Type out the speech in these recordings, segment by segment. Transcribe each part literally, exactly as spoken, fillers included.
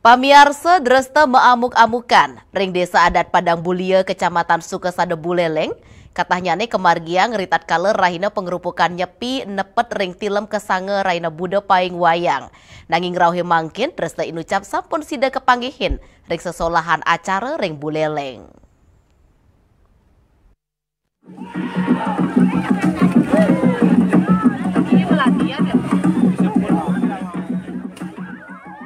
Pamiarsa, dresta maamuk-amukan ring Desa Adat Padang Bulia, Kecamatan Sukasada, Buleleng, katahnyane kamargiang ritatkala rahina pangrupukan Nyepi nepet ring tilem kasanga rahina Buda Paing Wayang. Nanging rauhe mangkin dresta inucap sampun sida kapanggihin ring sesolahan acara ring Buleleng.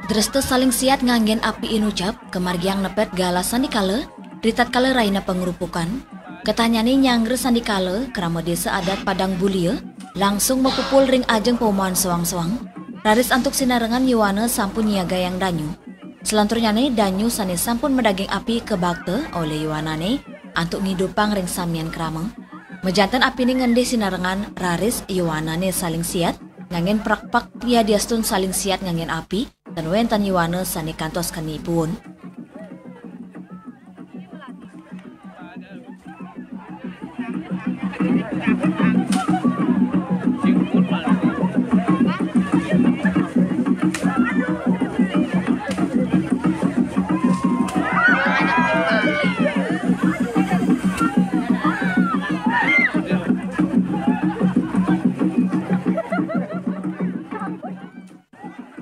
Dresta saling siat nganggen api inucap kamargiang nepet galah sandikala, ritatkala rahina pangrupukan. Katahnyane nyanggra sandikala, krama Desa Adat Padang Bulia langsung mapupul ring ajeng paumahan soang-soang, raris antuk sinarengan yowana sampun nyiagayang danyu. Salanturnyane danyu sane sampun madaging api kabakta olih yowanane antuk ngidupang ring samian krama. Majanten apine ngendih sinarengan, raris yowanane saling siat nganggen prakpak, yadiastun saling siat nganggen api, tan wenten yowana sane kantos keni puun.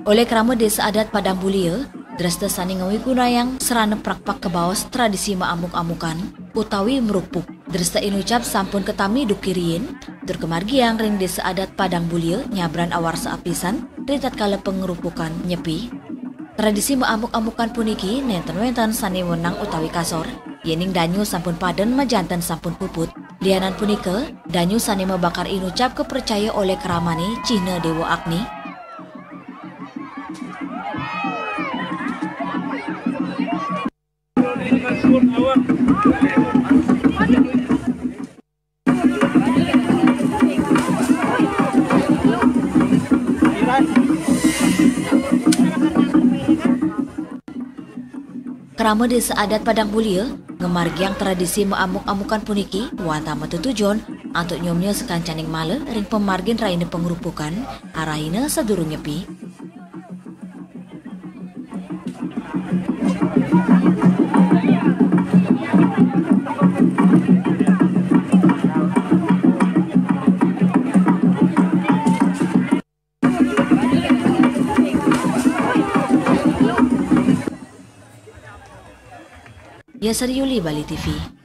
Olih krama Desa Adat Padang Bulia, dresta sane ngawigunayang sarana prakpak kabaos tradisi maamuk-amukan utawi mrukpuk. Dresta inucap sampun katami duk riin, tur kamargiang ring Desa Adat Padang Bulia nyabran awarsa apisan ritatkala pangrupukan Nyepi. Tradisi maamuk-amukan puniki nenten wenten sane wenang utawi kasor, yening danyu sampun paden majanten sampun puput. Lianan punika, danyu sane mabakar inucap kapracaya olih kramane cihna Dewa Agni. Krama Desa Adat Padang Bulia ngamargiang tradisi maamuk-amukan puniki wantah matetujon antuk nyomnya sakancaning mala ring pamargin rahina pangrupukan, arahina sadurung Nyepi. Yasari Yuli, Bali T V.